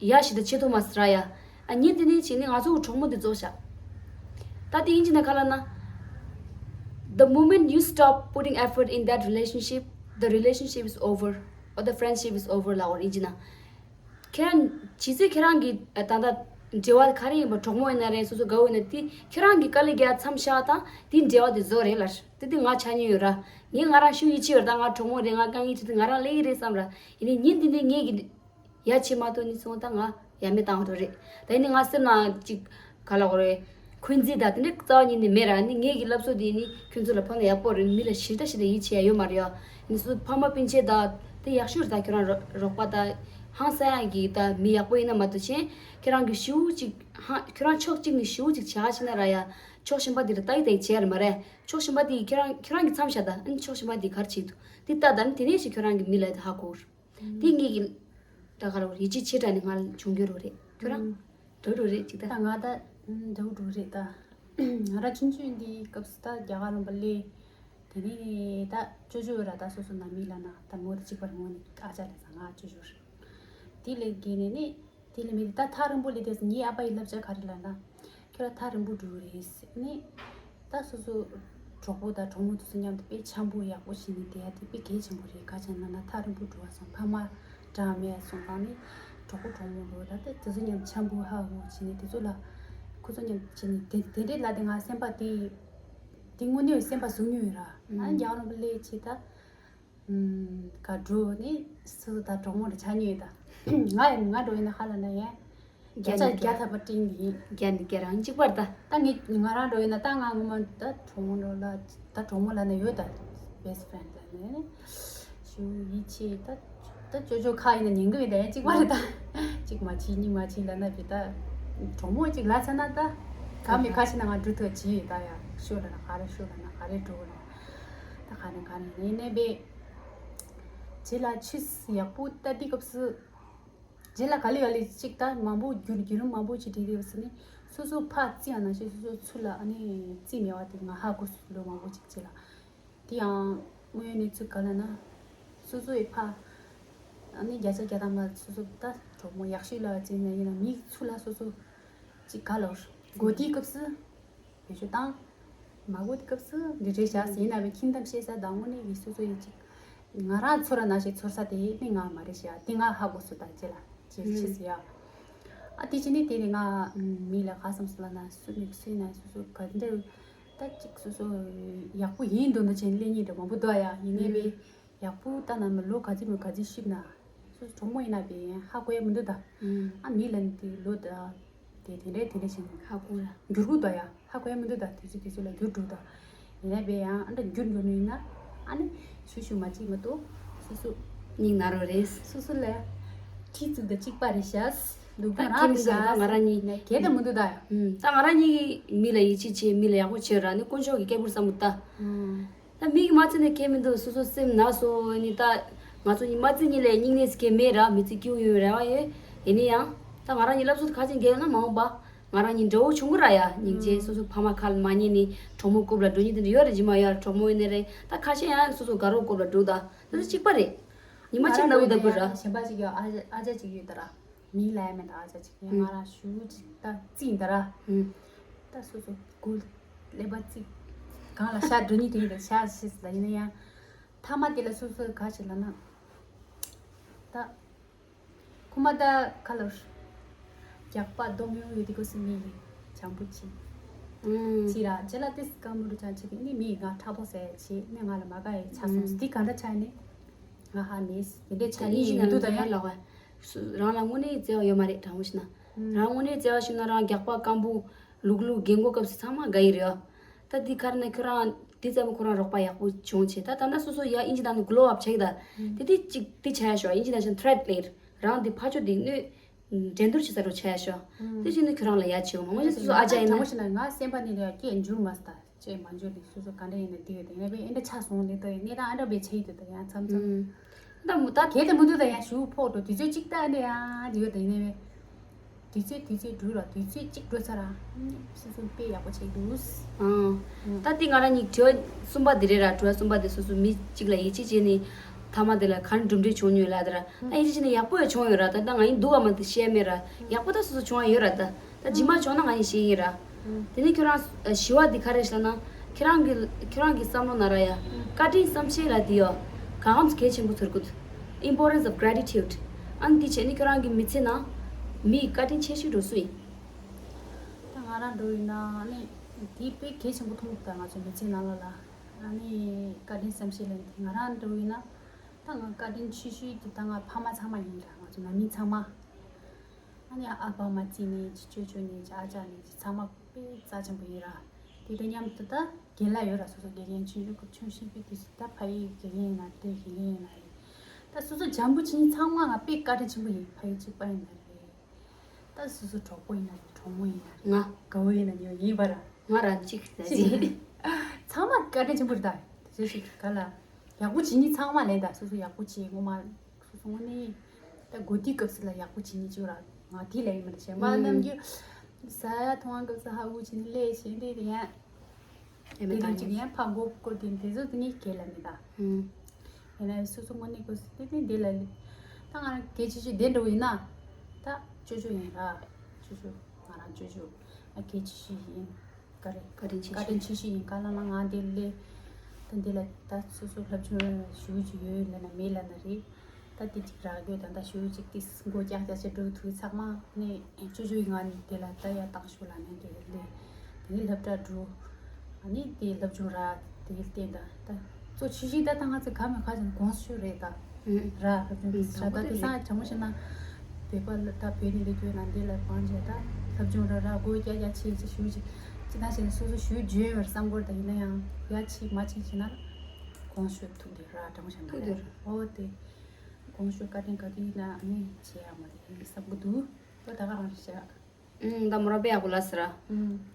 ཡ་ཞིག་ད་ཆེ་ཐོ་མ་སི་ར་ཡ། ཨ་ཉིན་དེ་ནས་ཅི་ནི་ང་ཚོ་གྲོགས་མོ་འདི་ཚོ་བཞག་ད་དེ་ཡིན་གྱི་ན་ག་ལ་ན། The moment you stop putting effort in that relationship, the relationship is over, or the friendship is over ལ་འོར་ཡིན་གྱི་ན། ཁྱེད་རང་ཇི་སྲིད་ཁྱེད་རང་གི་ད་ལྟ་འབྲེལ་བ་ག་རེ་ཡིན་པ་གྲོགས་མོ་ཡིན་ན་རེད། སོ་སོ་དགའ་བོ་ཡིན་ན་དེ་ཁྱེད་རང་གི་དཀའ་ལས་རྒྱག་མཚམས་བཞག་དང་དེ་འབྲེལ་བ་དེ་བཟོ་རེད་ལ། དེ་དེ་ང་ཆ་མཉམ་ཡོད་ར། ངས་ང་རང་ཤུགས་ཡིད་ཆེས་ཡོད་ད། ང་གྲོགས་མོ་རེད། ང་དཀའ་ངལ་ཆེ་དུས་ང་རང་སླེབས་ཀྱི་རེད་བསམ་ར། ཡིན་ནའི་ཉིན་དེ་ནས་ངས་ཀྱི་ཡ་ཆེ་མ་ཐོན་ནི་སོང་ད་ང་ཡ་མེད་བཏང་འགྲོ་རེད། ད་ཡིན་ནའི་ང་སེམས་ནང་ཅིག་ག་ལ་གོ་རེད། འཁོན་འཛིན་དང་དེ་འདྲ་རྩ་བ་ཉིད་ནས་མེད་ར། ནི་ངེད་ཀྱི་སློབ་གསོ་དེ་ནི་ཁྱོད་ཚོ་ལ་ཕན་ཡག་པོ་རེད། མི་ལ་ཞེ་དྲག་ཞེ་དྲག་ཡིད་ཆེས་ཡ་ཡོད་མ་རེད་ཡ། ནི་སུ་ཕ་མ་སྤུན་མཆེད་དང་དེ་ཡག་ཤོས་རེད། ད་ཁྱོད་རང་རོགས་པ་དང་ཧང་སང་ཡ་གི་ད་མི་ཡག་པོ་ཡིན་ན་མ་གཏོགས་ཆེན་ཁྱོད་རང་གི་ཞུ་ཅིག་ཧང་ཁྱོད་རང་ཕྱོགས་གཅིག་ནས་ཞུ་ཅིག་བྱ་ཤེས་ན་ར་ཡ། ཕྱོགས་གཞན་པ་དེ་ལ་ལྟ་ཡི་ལྟ་ཡི་བྱས་ར་མ་རེད། ཕྱོགས་གཞན་པ་དེ་ཁྱོད་རང་ཁྱོད་རང་གི་མཚམས་བཞག་ད་ཨ་ནི་ཕྱོགས་གཞན་པ་དེ་ག་རེ་བྱེད་འདུག་དེ་ལྟ་ད་ནི་དེ་ནས་ཞིག་ཁྱོད་རང་གི་མི་ལ་ཧ་གོ། དེ་ངེད་ཀྱི་ད་ག་རེ་ཡིད་ཆེས་ཆེ་དྲགས་ནས་ང་ལ་བྱུང་རྒྱུ་རོ་རེད། ཁྱོད་རང་འགྲོ་འགྲོ་རེད་ཅིག་ད། ད་ང་ད་འགྲོ་འགྲོ་རེད་ད། ང་ར་ཆུང་ཆུང་འདིའི་སྐབས་སུ་ད་རྒྱ་གར་ལུང་པ་སླེབས། དེ་ནས་ད་ཅོ་ཅོ་ར་ད་སོ་སོ་ནང་མི་ལ་ན་ད་མོ་ད་གཅིག་པར་ངོ་ནས་ཨ་ཅག་ལས་ས་ང་ཅོ་ཅོ་རེད། དེ་ལས་དགེ་ནས་ནི། དེ་ལས་མི་དེ་ད་ཐག་རིང་པོ་ལས་དེ་ངའི་ཨ་ཕ་ཡི་བསླབ་བྱ་ག་རེ་ལ་ན། ཁྱོད་ལ་ཐག་རིང་པོ་འགྲོ་གི་རེད་ཟེར་ནི། ད་སོ་སོ་གྲོགས་པོ་དང་གྲོགས་མོ་དེ་ཚོ་མཉམ་དུ་དཔེ་འཆམ་པོ་ཡག་པོ་བྱས་ནས་བསྡད་ཡ་དེ་དཔེ་གལ་ཆེན་པོ་རེད། ག་ཅང་ན་ན་ཐག་རིང་པོ་འགྲོ་བ་སོང་ཕ་མ་འདྲ་མེད་སོང་ཙང་ནི་གྲོགས་པོ་གྲོགས་མོ་ལོ་ད་དེ་དེ་ཚོ་མཉམ་འཆམ་པོ་ཧ་ཧུ་བྱས་ནས་དེ་ཚོ་ལ་ཁོ་ཚོ་མཉམ་བྱས་ནས་དེ་དེ་འདྲའི་ལ་དེ་ང་སེམས་པ་དེ་དེ་དངོས་གནས་སེམས་པ་ཟུག་མྱོང་ཡོད་ར། ང་རྒྱ་ལུང་པ་སླེབས་ཆེ་ད། ག་འགྲོ་ནི་སུ་ད་གྲོགས་མོ་རེ་ཆ་ཉེ་ད། ང་ཡང་ང་འགྲོ་ཡིན་ན་ཧ་ལ་ན་ཡང་བརྒྱ་ཆ་བརྒྱ་ཐག་པ་སྤྲིན་གི་ཡིན། བརྒྱ་ནི་བརྒྱ་རང་གཅིག་པར་ད། ད་ངས་ང་རང་འགྲོ་ཡིན་ན་ད་ང་ངོ་མ་ད་གྲོགས་མོ་འགྲོ་ལ་ད་གྲོགས་མོ་ལ་ན་ཡོད་ད། best friend ལ་ནི་ཞུ་ཡིད་ཆེས་ད་ད་ཅོ་ཅོ་ཁ་ཡིན་ན་ཉན་གི་མེད་ད་ཡང་གཅིག་པར་ད། གཅིག་མ་བྱེད་གཉིས་མ་བྱེད་ལ་ན་བི་ད་གྲོགས་མོ་གཅིག་ལ་ཚ་ན་ད་ག་མི་ཁ་ཤི་ན་ང་འགྲོ་ཐུབ་བྱེད་ཡོད་ད་ཡ་ཤོད་ལ་ན་ག་རེ་ཤོད་ལ་ན་ག་རེ་འགྲོ་ལ། ད་ག་ནས་ག་ནས་ནས་ནས་བས། རྗེས་ལ་ཆུས་ཡག་པོ་ལྟ་དུས་སྐབས་སུ། རྗེས་ལ་ག་ལེ་ག་ལེ་གཅིག་ད་མང་པོ་བརྒྱུད་བརྒྱུད་རིམ་མང་པོ་ཅིག་བྲིས་དུས་སྐབས་སུ་ནི་སོ་སོ་ཕར་རྩིས་ཡང་ན་ཤེས་སོ་སོ་ཚུར་ལ་ཨ་ནི་རྩིས་མེད་པ་དེ་ང་ཧ་གོ་སོང་ལོ་མང་པོ་ཅིག་རྗེས་ལ། དེ་ཡང་དངོས་ཡོད་གནས་ཚུལ་ག་ལ་ན་སོ་སོ་ཡི་ཕ་ཨ་ནི་བརྒྱ་ཆ་བརྒྱ་ཐམ་པ་སོ་སོ་ད་གྲོགས་མོ་ཡག་ཤོས་ལ་རྩིས་ན་ཡིན་ན་མི་ཚུར་ལ་སོ་སོ་ཅིག་ག་ལ་གོ་དུས་སྐབས་སུ། བེད་སྤྱོད་བཏང་། མ་གོ་དུས་སྐབས་སུ་འདི་འདྲའི་བྱ་ཟིན་ན་བའི་ཁྱིམ་ཐམ་ཤེས་ས་དང་དངོས་གནས་ཀྱི་སོ་སོ་ཡི་ཅིག་ང་རང་ཚོར་བ་ན་ཞིག་ཚོར་ས་དེ་ནི་ང་མ་རེད་ཤག་དེ་ང་ཧ་གོ་སོང་ད་རྗེས་ལ་རྗེས་ཕྱིས་སུ་ཡ། ཨ་དེ་ཕྱིན་ནི་དེ་ནི་ང་མི་ལ་ག་བསམ་སོང་ལ་ན་སུ་མི་སུ་ཡིན་ན་སོ་སོ་ག་འདྲ་ད་ཅིག་སོ་སོ་ཡག་པོ་ཡིན་འདུག་འདུག་ཅན་གླེང་ཉེས་འདྲ་མང་པོ་འདུག་ཡ་ཡིན་ནའི་བའི། ཡག་པོ་ལྟ་ན་མི་ལོ་ག་ཚོད་མི་ག་ཚོད་ཤིབ་ན། སོ་སོ་གྲོགས་མོ་ཡིན་ན་བས་ཧ་གོ་ཡ་མི་འདུག་ད། ཨ་མི་ལ་ནི་དེ་ལོ་ད། དེ་དེ་འདྲའི་དེ་འདྲ་ཞིག་ཧ་གོ་ཡ། འགྱུར་གུ་ད་ཡ་ཧ་གོ་ཡ་མི་འདུག་ད་དུས་ཚོད་དུས་ཚོད་ལ་འགྱུར་འགྲོ་ད། ཡིན་ན་བས་ཡང་ཨ་འདྲ་འགྱུར་འགྲོ་ནི་ཡིན་ན། ཨ་ནི་ཞུ་ཞུ་མ་གཅིག་མ་གཏོགས་སོ་སོ། སྙིང་ན་རོ་རེད། སོ་སོ་ལ་ཁྲི་གཙུག་ད་གཅིག་པ་རེད་ཤག་ལུག་ད་རང་ཁྱིམ་རེད་ཤག་ད་ང་རང་གཉིས་གལ་ཏེ་མི་འདུག་ད་ཡ། ད་ང་རང་གཉིས་ཀྱིས་མི་ལ་ཡིད་ཆེས་བྱེད་མི་ལ་ཡག་པོ་བྱེད་ར་ནི་དཀོན་མཆོག་གི་སྐད་པུར་བསམ་བློ་ད། ད་མིག་མ་བརྩི་ནས་གལ་མི་འདུག་སོ་སོ་སེམས་ན་སོ་ནི་ད། ང་ཚོ་གཉིས་མ་བརྩི་གཉིས་ལས་སྙིང་ནས་གལ་མེད་ར་མི་བརྩི་སྐྱིད་པོ་ཡོད་རེ་བ་ཡོད། ཡིན་ནི་ཡང་། ད་ང་རང་གཉིས་སློབ་གསོ་ཁ་ཅན་རྒྱལ་ན་མ་འོངས་པ། ང་རང་གཉིས་འདྲ་བོ་བྱུང་གི་ར་ཡ་སྙིང་རྗེ་སོ་སོ་ཕ་མ་ཁ་ལ་མ་ཉན་ནི་གྲོགས་མོ་རྐུབ་ལ་འགྲོ་ཉིན་དེ་འདྲ་ཡོད་རེད་ཇི་མ་ཡོད་ར་གྲོགས་མོ་ཡིན་ནི་རེད་ད་ཁ་ཤས་ཡང་སོ་སོ་དགའ་རོགས་རྐུབ་ལ་འགྲོ་ད་དེ་ཚོ་གཅིག་པ་རེད། ཉི་མ་གཅིག་ན་འུ་ད་བུ་ར། གཞན་པ་ཅིག་ཡོད་ཨ་ཨ་ཅག་ཅིག་ཡོད་ད་ར། མིང་ལ་ཡ་མེད་ད་ཨ་ཅག་ཅིག་ཡང་ང་རང་ཞུ་ཅིག་ད་རྩིས་ད་ར། ད་སོ་སོ་གུ་ཀླད་པ་ཅིག་གང་ལ་ཤ་འགྲོ་ཉིད་དེ་ཡིན་ད་ཤ་ཤིས་ད་ཡིན་ན་ཡང་ཐ་མ་དེ་ལ་སོ་སོ་ག་ཞིག་ལ་ན་ད་ཁུ་མ་ད་ཁ་ལོར་རྒྱག་པ་སྡོམ་ཡོང་ཡོད་དེ་གོ་སི་མི་ཡིན་བྱང་བུ་ཅིག་ཅི་ར་ཅི་ལ་ཏིས་ཀ་མུ་རུ་ཅང་ཅིག་ནི་མི་ཡིན་ང་ཁྲག་པོ་ཟེར་ཅི་ནི་ང་ལ་མ་ག་ཡི་ཆ་སོང་དེ་ག་འདྲ་ཆ་ནི་ང་ཧ་མེད་དེ་འདྲ་ཆ་ནི་ཡིན་འདུག་ད་ཡ། ལ་བ། སུ་རང་ལ་དངོས་གནས་བརྩེ་བ་ཡོད་མ་རེད་དྲང་པོ་ཞུ་ན། ཨུམ། རང་དངོས་གནས་བརྩེ་བ་ཞུ་ན་རང་རྒྱག་པ་སྐམ་པོ་ལུག་ལུག་རྒན་གོག་སྐབས་སུ་ཚང་མ་དགའ་ཡི་རེད་ཨ། ད་འདི་གར་ན་ཁྱོད་རང་འདི་ཙམ་ཁོ་རང་རོགས་པ་ཡག་པོ་བྱུང་བྱས་ད་ད་ལྟ་སོ་སོ་ཡ་ཨིན་ཇི་དང་ནི་གློ་ཨབ་བྱས་ད། ཨུམ། དེ་དེ་གཅིག་དེ་བྱ་ཡ་ཤོག་ཨིན་ཇི་དང་ཤན་ཐྲེད་ལེར་རང་འདི་ཕ་ཆོ་འདི་གནོད་འགྲན་བསྡུར་བྱེད་ས་རུ་བྱ་ཡ་ཤོག་ཨུམ། དེ་བཞིན་དུ་ཁྱོད་རང་ལ་ཡ་བྱེད་འོང་མ་ངོ་ཤེས་སོ་སོ་ཨ་ཅག་ཡིན་ན། དྲང་པོ་བཤད་ན་ང་སེམས་པ་ནི་ལ་ཡ་སྐྱེ་འཇུར་མ་སྟ། ཅེས་མ་འཇོག་ནས་སོ་སོ་ག་འདྲ་ཡིན་ན་འདི་ཡོད་དེ་ཡིན་ན་བས་ཨེ་འདྲ་ཆགས་སོང་ལེ་ད་ཡིན་གནས་སྟངས་ཨ་འདྲ་བས་ཆེ་ཡི་དེ་ད་ཡང་མཚམས་མཚམས། ད་མུ་ད་གལ་ཏེ་མུ་མཐུད་ད་ཡང་ཞུ་ཕོག་འགྲོ་དུས་ཚོད་གཅིག་ད་ཨེ་འདྲ་ཡང་འདི་ཡོད་དེ་ཡིན་ན་བས། དུས་ཚོད་དུས་ཚོད་འགྲོ་ར་དུས་ཚོད་གཅིག་འགྲོ་ཚར་ར། སོ་སོ་དཔེ་ཡག་པོ་ཆགས་འདུག་ཨང་། ད་དེ་ང་རང་གཉིས་དྲི་བ་གསུམ་པ་དེ་རེད་ར་དྲི་བ་གསུམ་པ་དེ་སོ་སོ་མི་གཅིག་ལ་ཡིད་ཆེས་བྱས་ནས་ཐ་མ་དེ་ལ་ག་རེ་གྲུབ་འབྲས་བྱུང་མྱོང་ལ་དེ་ར་ད་ཡིད་ཆེས་བྱས་ནས་ཡག་པོ་ཡང་བྱུང་ཡོད་ར་ད་ད་ང་ཡིན་འདུག་ག་མ་དེ་བཤད་མེད་ར་ཡག་པོ་ད་སོ་སོ་བྱུང་བ་ཡོད་ར་ད། ད་རྗེས་མ་བྱུང་ན་ང་ཡིན་ཤེས་ཡིན་ར། དེ་ནས་ཁྱོད་རང་ཞི་བ་འདི་ག་རེ་ཤེས་ན། ཁྱོད་རང་གི་ཁྱོད་རང་གི་བསམ་བློ་ན་ར་ཡ། བཀའ་དྲིན་བསམ་ཤེས་ལ་འདི་ཡོ། གང་གམ་གལ་ཆེན་པོ་ཚོར་གུད། Importance of gratitude. ཨ་ནི་འདི་བྱས་ནི་ཁྱོད་རང་གི་མི་ཚེ་ནང་མི་ཡི་བཀའ་དྲིན་ཆེ་ཤོས་འགྲོ་སུ་ཡིན། ད་ང་རང་འགྲོ་ཡིན་ན་ཨ་ནི་དེ་དཔེ་གལ་ཆེན་པོ་མཐོང་གི་ད་ང་ཚོ་མི་ཚེ་ནང་ལ་ལ་ཨ་ནི་བཀའ་དྲིན་བསམ་ཤེས་ལེན་དེ་ང་རང་འགྲོ་ཡིན་ན་ད་ང་བཀའ་དྲིན་ཆེ་ཤོས་དེ་ད་ང་ཕ་མ་ཚང་མ་ཡིན་ད་ང་ཚོ་ནང་མི་ཚང་མ། ཨ་ནི་ཨ་ཕ་མ་བརྩིས་ནས་ཅི་ཅོ་ཅོ་ནས་ཅི་ཨ་ཅག་ནས་ཅི་ཚང་མ་དཔེ་རྩ་ཆེན་པོ་ཡིན་ར། དེ་དང་མཉམ་དུ་ད་རྒན་ལགས་ཡོད་ར་སོ་སོ་དགེ་རྒན་ཆུང་ཆུང་གི་ཆུང་ཤོས་པའི་དུས་སུ་ད་ཕ་ཡི་དགེ་རྒན་ཡིན་ན་དེ་དགེ་རྒན་ཡིན་ན་རེད། ད་སོ་སོ་འཇམ་པོ་ཆེ་ཚང་མ་ང་དཔེ་བཀའ་དྲིན་ཆེན་པོ་ཡིན་ཕ་ཡི་གཅིག་པ་ཡིན་ན་རེད། ད་སོ་སོ་གྲོགས་པོ་ཡིན་ན་རེད་གྲོགས་མོ་ཡིན་ན་རེད་ང་དགའ་བོ་ཡིན་ན་ཉོ་ཡིན་པ་ར། ང་རང་གཅིག་ད་ཅི་ཅི་ཚང་མ་བཀའ་དྲིན་ཆེན་པོ་རེད་ད་དེ་ཚོ་ཞིག་ག་ལ་ཡག་པོ་བྱེད་ཉིན་ཚང་མ་ལེན་ད་སོ་སོ་ཡག་པོ་བྱེད་ངོ་མ། སོ་སོ་དངོས་གནས་ད་དགོས་དུས་སྐབས་སུ་ལ་ཡག་པོ་བྱེད་ཉིན་ཅིག་ར་ང་དེ་ལ་ཡིན་མ་རེད་གཞན་པ་རྣམས་ཀྱི་ཟ་ཡ་འཐུང་བ་སྐབས་སུ་ཧ་གོ་བྱེད་ནི་ལས་བྱེད་འདི་དེ་ཡང་དེ་རིང་ཅིག་ཡང་ཕ་མགོ་སྐོར་དེ་དེ་ཚོ་དེ་ནི་གལ་ལ་མེད་ད། ཡིན་ན་སོ་སོ་དངོས་གནས་སྐབས་སུ་དེ་དེ་འདི་ལ་ལས་ད་ང་རང་གལ་ཆེ་ཤོས་དེ་འགྲོ་ཡིན་ན་ད་ཅོ་ཅོ་ཡིན་ར་ཅོ་ཅོ་ང་རང་ཅོ་ཅོ་ང་གལ་ཆེ་ཤོས་ཡིན། བཀའ་དྲིན་བཀའ་དྲིན་ཆེ་བཀའ་དྲིན་ཆེ་ཤོས་ཡིན་ག་ལ་ན་ང་འདི་ལས་ད་འདི་ལ་ད་སོ་སོ་སློབ་སྦྱོང་ཞུ་རྒྱུ་ཡོད་ལ་ན་མེད་ལ་ན་རེད། ད་འདི་ཅིག་རག་ཡོད་ད་ད་ཞུ་རྒྱུ་ཅིག་ཏིས་མགོ་ཀྱག་ཀྱག་བྱེད་འགྲོ་ཐུག་ཚང་མ་ནས་ཅོ་ཅོ་ཡིན་ང་ནི་འདི་ལ་ད་ཡ་བཏང་ཞུ་ལ་ནས་འདི་ལས་དེ་ནི་སློབ་གྲྭ་འགྲོ་ཨ་ནི་དེ་སློབ་སྦྱོང་རག་དེ་ལྟས་ད་ད་གཙོ་ཆེ་ཤོས་ད་ད་ང་ཚོ་ག་མེད་ཁ་ཅན་དགོངས་ཞུ་རེད་ད། ར་སློབ་སྦྱོང་གི་ས་ད་དེ་སང་དྲང་མོ་བཤད་ན་བོད་པ་ལ་ད་བོད་ནས་ལས་རྒྱུ་ན་འདི་ལ་བང་བྱས་ད་སློབ་སྦྱོང་ར་ར་སྒོ་རྒྱ་རྒྱ་ཆེ་ཆེ་ཞུ་ཅིག་ཅི་ད་བྱས་ན་སོ་སོ་ཞུ་བརྗོད་ཡོད་བསམ་སྐོར་ད་ཡིན་ན་ཡང་ཡ་ཆེ་མ་ཆེ་བྱས་ན་དགོངས་ཞུ་ཐུག་འདི་ར་དྲང་མོ་བཤད་ན་ཐུག་འདི་ར་ཨོ་དེ་དགོངས་ཞུ་བཀའ་དྲིན་ག་དུས་ཡིན་ན་ཨ་ནི་བྱེད་ཡ་མ་རེད་བསམ་གི་འདུག་ཨོ་ད་ག་རང་བཤད། ཨུམ། ད་མོ་རང་དཔེ་ཡག་པོ་ལབ་ཟེར་ར།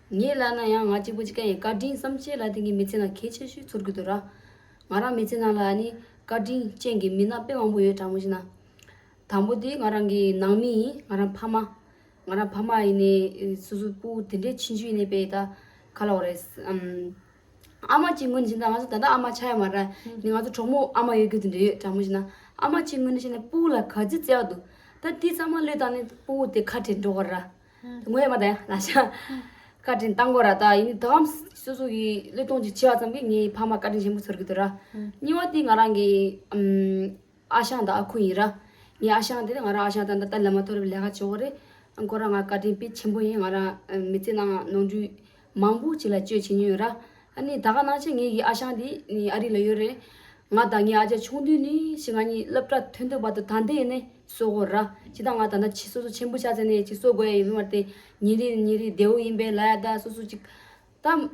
ངས་ལབ་ན་ཡང་ང་གཅིག་པུ་གཅིག་ག་ཡིན་བཀའ་དྲིན་བསམ་ཤེས་ལབ་དེ་ངའི་མི་ཚེ་ནང་གལ་ཆེ་ཤོས་ཚོར་གི་འདུག་ར། ང་རང་མི་ཚེ་ནང་ལ་ནི་བཀའ་དྲིན་ཅན་གྱི་མི་སྣ་དཔེ་མང་པོ་ཡོད་དྲང་མོ་ཞིག་ན། དང་པོ་དེ་ང་རང་གི་ནང་མི་ཡིན་ང་རང་ཕ་མ། ང་རང་ཕ་མ་ཡིན་ནའི་སོ་སོ་སྤུ་གུ་དེ་འདྲའི་ཆུང་ཆུང་ཡིན་ནའི་དཔེ་ད་ག་ལབ་དགོས་རེད་ཨམ། ཨ་མ་གཅིག་ངོས་ནས་བྱས་ན་ང་ཚོ་ད་ལྟ་ཨ་མ་ཆགས་ཡ་མ་རེད། ནི་ང་ཚོ་གྲོགས་མོ་ཨ་མ་ཡོད་རྒྱུ་དེ་འདྲ་ཡོད་དྲང་མོ་བྱས་ན་ཨ་མ་གཅིག་ངོས་ནས་བྱས་ན་སྤུ་གུ་ལ་ག་ཚོད་བརྩེ་བ་འདུག་ད་དེ་ཚང་མ་བློས་བཏང་ནས་སྤུ་གུ་དེ་ཁ་བྲལ་འགྲོ་གི་ར། དེ་ངོ་ཡ་མ་ད་ཡ་ལ་ཤ། བཀའ་དྲིན་བཏང་དགོས་ར་ད་ཡིན་ནི་ད་གམ་སོ་སོ་གི་བློས་གཏོང་ཅིག་བྱས་པ་ཙམ་གྱིས་ངའི་ཕ་མ་བཀའ་དྲིན་ཆེན་པོ་ཚོར་གི་འདུག་ར། གཉིས་པ་དེ་ང་རང་གི་ཨམ། ཨ་ཞང་དང་ཨ་ཁུ་ཡིན་ར། ངའི་ཨ་ཞང་དེ་ང་རང་ཨ་ཞང་དང་ད་ལྟ་ལམ་མ་ཐོ་རེ་ལས་ཀ་བྱེད་དགོས་རེད། ཁོ་རང་ང་བཀའ་དྲིན་དཔེ་ཆེན་པོ་ཡིན་ང་རང་མི་ཚེ་ནང་ནོར་འཁྲུལ་མང་པོ་ཅིག་ལ་བཅོས་བྱེད་མྱོང་ཡོད་ར། ཨ་ནི་ད་ག་ནང་བཞིན་ངའི་གི་ཨ་ཞང་དེ་ནི་ཨ་རི་ལ་ཡོད་རེད། ང་དང་ངའི་ཨ་ཅག་ཆུང་དུས་ནས་ཞིག་ང་གཉིས་སློབ་གྲྭ་ཐོན་དུས་བར་དུ་ད་ལྟ་ཡིན་ནས་གསོ་དགོས་ར། ཇི་ལྟར་ང་ད་ལྟ་ཕྱི་སོ་སོ་ཆེན་པོ་ཆགས་ཚེ་ནས་ཅིག་གསོ་དགོས་ཡ་ཡིན་མ་རེད་དེ་ཉིན་རེ་ཉིན་རེ་བདེ་བོ་ཡིན་པའི་ལ་ཡ་ད་སོ་སོ་ཅིག་ད།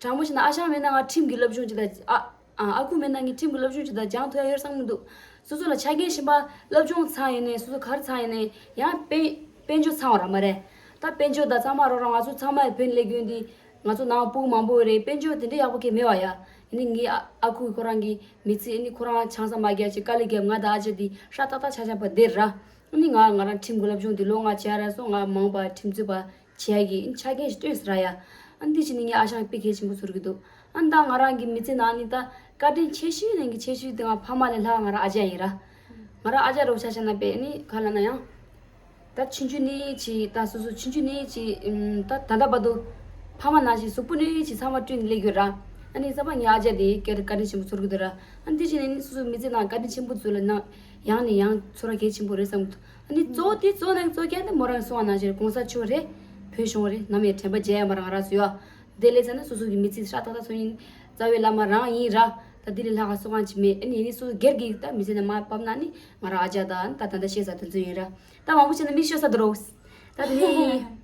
དྲང་པོ་བཤད་ན་ཨ་ཞང་མེད་ན་ང་ཁྲིམས་ཀྱི་སློབ་སྦྱོང་ཅིག་དང་ཨ་ཨ་ཨ་ཁུ་མེད་ན་ངས་ཁྲིམས་ཀྱི་སློབ་སྦྱོང་ཅིག་དང་སྦྱང་ཐུབ་ཡ་ཡོད་བསམ་གྱི་འདུག་སོ་སོ་ལ་ཆ་རྐྱེན་གཞན་པ་སློབ་སྦྱོང་ཚང་ཡིན་ནའི་སོ་སོ་ག་རེ་ཚང་ཡིན་ནའི་ཡང་དཔལ་དཔལ་འབྱོར་ཚང་བ་ར་མ་རེད། ད་དཔལ་འབྱོར་དང་ཚང་མ་རོགས་རོགས་ང་ཚོ་ཚང་མ་ཡི་བོད་ནས་སླེབས་རྒྱུ་འདི་ང་ཚོ་ནང་སྤུ་གུ་མང་པོ་ཡོད་རེད། དཔལ་འབྱོར་དེ་འདྲ་ཡག་པོ་གང་མེད་བ་ཡ། ཡིན་ནའི་ངའི་ཨ་ཨ་ཁུ་ཁོ་རང་གི་མི་ཚེ་ཨ་ནི་ཁོ་རང་ཆང་ས་མ་བརྒྱབ་ཅིག་དཀའ་ལས་བརྒྱབ་ང་དང་ཨ་ཅག་འདི་ཧྲ་ཏག་ཏག་ཆགས་ཆགས་པ་འདིར་ར། ཨ་ནི་ང་ང་རང་ཁྲིམས་ཀྱི་སློབ་སྦྱོང་འདི་ལོ་ལྔ་བྱས་ར་སོང་ང་མ་འོངས་པ་ཁྲིམས་རྩོད་པ་བྱེད་ཡ་གི་ཆ་རྐྱེན་ཞིག་བཏོན་ཟེར་ཡ། ཨ་འདི་ཕྱི་ནས་ངའི་ཨ་ཞང་དཔེ་གལ་ཆེན་པོ་ཚོར་གི་འདུག་ཨ་ད་ང་རང་གི་མི་ཚེ་ནང་ནས་ད་བཀའ་དྲིན་ཆེ་ཤོས་ནང་གི་ཆེ་ཤོས་དེ་ང་ཕ་མ་ལས་ལྷག་ང་རང་ཨ་ཅག་ཡིན་ར། ང་རང་ཨ་ཅག་རོགས་ཆ་བྱས་ན་དཔེ་ནི་ག་ལ་ན་ཡང་། ད་ཆུང་ཆུང་ནས་ཅི་ད་སོ་སོ་ཆུང་ཆུང་ནས་ཅི་ད་ད་ལྟ་བར་དུ་ཕ་མ་ནང་བཞིན་གཟུགས་པོ་ནས་ཅི་ཚང་མ་བསྐྲུན་ནས་སླེབས་ཡོད་ར། ཨ་ནི་ཚང་མ་ངའི་ཨ་ཅག་དེ་སྐད་བཀའ་དྲིན་ཆེན་པོ་ཚོར་གི་འདུག་ར། ཨ་འདི་བྱས་ནས་ནི་སོ་སོའི་མི་ཚེ་ནང་བཀའ་དྲིན་ཆེན་པོ་ཚོ་ལ་ན་ཡང་ནས་ཡང་ཚོར་བ་གལ་ཆེན་པོ་རེད་བསམ་གི་འདུག་ཨ་ནི་གཙོ་བོ་དེ་གཙོ་བོ་ནང་གཙོ་རྒྱན་དེ་མོ་རང་གསུང་བ་ནང་བཞིན་གོང་ས་མཆོག་རེད། བོད་གཞུང་རེད། ནམ་ཡང་དྲན་པ་བརྗེད་ཡ་མ་རང་ར་སུ་ཡ། དེ་ལས་ཚ་ན་སོ་སོ་གི་མི་ཚེ་ཧྲ་ཏག་ཏག་སོང་ཡིན། རྩ་བའི་བླ་མ་རང་ཡིན་ར། ད་དེ་ལས་ལྷག་ག་གསུང་གང་ཅི་མེད། ཨ་ནི་ཡིན་ནི་སོ་སོ་སྒེར་གྱི་ད་མི་ཚེ་ནང་མར་བབས་ན་ནི་ང་རང་ཨ་ཅག་ད་ད་ད་ད་ཤེས་ས་དེ་ཚོ་ཡིན་ར། ད་མང་པོ་བྱས་ན་མི་ཤོད་ས་དུ་རོགས། ད་དེ་ནི་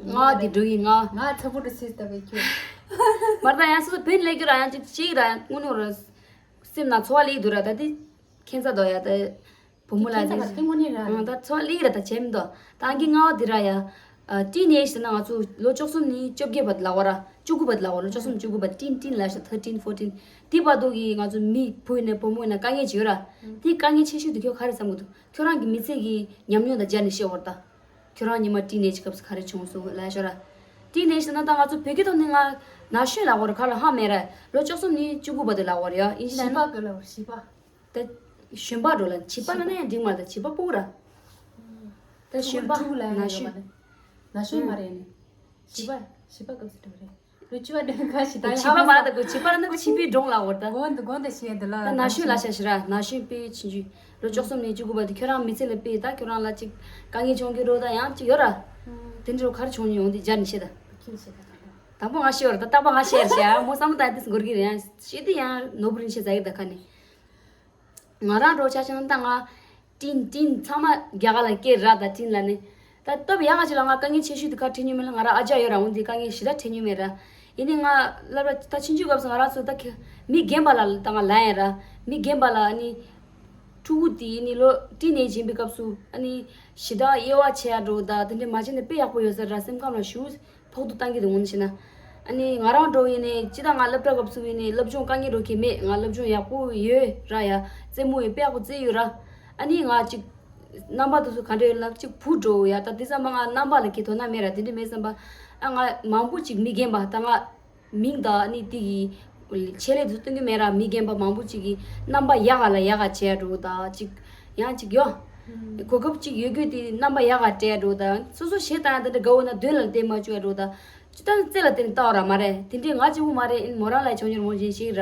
ང་དེ་འགྲོ་ཡིན་ང་། ང་ཚ་པོ་འགྲོ་སྲིད་ལྟ་བུའི་ཁྱོད། མར་ད་ཡང་སོ་སོ་བོད་ནས་སླེབས་རྒྱུ་ར་ཡང་ཅིག་ཅིག་ར་དངོས་གནས་ར། སེམས་ནང་ཚོར་བ་སླེབས་འདུག་ར་ད་དེ། ཁྱད་མཚར་དོ་ཡ་ད། བུ་མོ་ལ་ཁྱད་མཚར་དེ། བ་དེ་དངོས་གནས་ར་ཨང་ད་ཚོར་བ་སླེབས་ར་ད་བྱས་མི་འདུག་ད་ཨང་གི་ལྔ་བ་དེ་ར་ཡ། ཨ་ཏིན་ཨེཇ་ཟེར་ན་ང་ཚོ་ལོ་བཅུ་གསུམ་ནས་བཅོ་བརྒྱད་བར་དུ་ལབ་པ་ར། བཅུ་དགུ་བར་དུ་ལབ་པ། ལོ་བཅུ་གསུམ་བཅུ་དགུ་བར་ཏིན་ཏིན་ལབ་ཤག thirteen fourteen། དེ་བར་དུ་གི་ང་ཚོ་མི་བུ་ཡིན་ན་བུ་མོ་ཡིན་ན་དཀའ་ངལ་ཅིག་ཡོད་ར། དེ་དཀའ་ངལ་ཆེ་ཤོས་དེ་ཁྱོད་ག་རེ་བསམ་གི་འདུག་ཁྱོད་རང་གི་མི་ཚེ་གི་ཉམས་མྱོང་དང་སྦྱར་ནས་བཤད་པར་ད། ཁྱོད་རང་ཉི་མ་ཏིན་ཨེཇ་སྐབས་སུ་ག་རེ་བྱུང་སོང་ལབ་ཤག་ར། ཏིན་ཨེཇ་ཟེར་ན་ད་ང་ཚོ་བོད་སྐད་ཐོག་ནས་ང་ན་གཞོན་ལབ་པ་ར་ག་ལ་ཧ་མེད་ར། ལོ་བཅུ་གསུམ་ནས་བཅུ་དགུ་བར་དུ་ལབ་པ་ར་ཡ། ཨིན་ཇི་ལབ་ན། བྱིས་པ་ག་ལ་བར་བྱིས་པ། ད་གཞོན་པ་འགྲོ་ལ་བྱིས་པ་ལ་ན་ཡང་འགྲིག་མ་རེད་ད་བྱིས་པ་སྤུ་གུ་ར། ད་གཞོན་པ་ཕྲུ་གུ་ལ་ཡང་ན་ཡོད་གཞོན། པ་རེད། ན་གཞོན་མ་རེད་ནི། བྱིས་པ་བྱིས་པ་སྐབས་སུ་འགྲོ་རེད། ལོ་བཅུ་པ་འདྲ་ཁ་ཞིག་ད་བྱིས་པ་མ་ད་གོ་བྱིས་པ་ལ་ན་བྱིས་པའི་སྒྲུང་ལ་འོར་ད། གོང་དུ་གོང་དུ་བཤད་འདི་ལ་ད་ན་གཞོན་ལ་ཤ་ཞི་ར་ན་གཞོན་པའི་ཆུང་ཆུང་ ལོ་བཅུ་གསུམ་ནས་བཅུ་དགུ་བར་དུ་ཁྱོད་རང་མི་ཚེ་ལ་དཔེ་ད་ཁྱོད་རང་ལ་ཅིག་དཀའ་ངལ་བྱུང་གི་རོ། ད་ཡང་ཅིག་ཡོད་ར། དེ་འདྲ་ག་རེ་བྱུང་མྱོང་དེ་སྦྱར་ནས་བཤད་ད། དང་པོ་ང་ཤེས་བར་ད་རྟག་པར་ང་ཤེས་ར་བཤད་མོ་བསམ་བློ་བཏང་དེ་འགོར་གི་རེད། ཡང་བཤད་དེ་ཡང་ནོར་བུ་རིན་ཆེན་ཟ་གི་ད་ཁ་ནས། ང་རང་འགྲོ་ཆ་ཆང་ད་ང་ཏིན་ཏིན་ཚང་མ་རྒྱ་གར་ལ་སྐྱེས་ར། ད་ཏིན་ལ་ནི་ད་སྟབས་ཡག་ག་ཅིག་ལ་ང་དཀའ་ངལ་ཆེ་ཤོས་དེ་ག་འཕྲད་མྱོང་མེད་ལ། ང་རང་ཨ་ཅག་ཡོད་ར། འོན་ཏེ་དཀའ་ངལ་ཞེ་དྲག་འཕྲད་མྱོང་མེད་ར། ཡིན་ནི་ང་ལབ་ར་ད་ཆུང་ཆུང་སྐབས་སུ་ང་རང་ཚོ་ད་ཁྱི་མི་རྒན་པ་ལ་ད་ང་ལབ་ཡིན་ར། མི་རྒན་པ་ལ་ནི་ཕྲུ་གུ་དེ་ནི་ལོ་ཏིན་ཨེ་ཇི་ཡིན་པའི་སྐབས་སུ་ཨ་ནི་ཞེ་དྲག་དབྱེ་བ་ཕྱེ་ཡ་འགྲོ་ད་དེ་འདྲ་མ་བྱས་ན་དཔེ་ཡག་པོ་ཡོད་ས་ར། སེམས་ཁམས་ལ་ཞུ་ཕོག་ཐུག་བཏང་གི་འདུག་ངོ་ནས་བཤད་ན། ཨ་ནི་ང་རང་འགྲོ་ཡིན་ནས་ཅི་ད་ང་སློབ་གྲྭ་སྐབས་སུ་ཡིན་ནས་སློབ་སྦྱོང་དཀའ་ངལ་འགྲོ་གི་མེད། ང་སློབ་སྦྱོང་ཡག་པོ་ཡོད་ར་ཡ། རྩེད་མོ་ཡི་དཔེ་ཡག་པོ་རྩེ་ཡོད་ར། ཨ་ནི་ང་ཅིག་རྣམ་པ་དེ་ཚོ་ག་འདྲ་ཡོད་ལབ་ཅིག་བུ་འགྲོ་ཡ། ད་དེ་ཙམ་པ་ང་རྣམ་པ་ལ་གི་དོ་སྣང་མེད་ར། དེ་འདྲ་མེད་ཙམ་པ་ཨ་ང་མང་པོ་ཅིག་མི་རྒན་པ་ད་ང་མིང་དང་ཨ་ནི་དེ་གི་ཆེད་ལས་དེ་ཚོ་སྟོན་གི་མེད་ར། མི་རྒན་པ་མང་པོ་ཅིག་གི་རྣམ་པ་ཡག་ག་ལ་ཡག་ག་བྱས་འགྲོ་ད་ཅིག་ཡང་ཅིག་ཡོ། གོ་སྐབས་ཅིག་ཡོད་རྒྱུ་དེ་རྣམ་པ་ཡག་ག་སྤྲད་འགྲོ་ད། སོ་སོ་ཞེ་ད་ཡང་དེ་འདྲ་དགའ་བོ་ན་དོན་ལ་བརྟེན་མ་བཅུག་ཡ་འགྲོ་ད། ཅི་ལྟར་རྩེ་ལ་བརྟེན་ལྟ་བ་ར་མ་རེད། དེ་འདྲའི་ང་གཅིག་པུ་མ་རེད། ཨིན་མོ་རང་ལ་བྱུང་མྱོང་ར། མོ་ཅན་ཞིག་ར་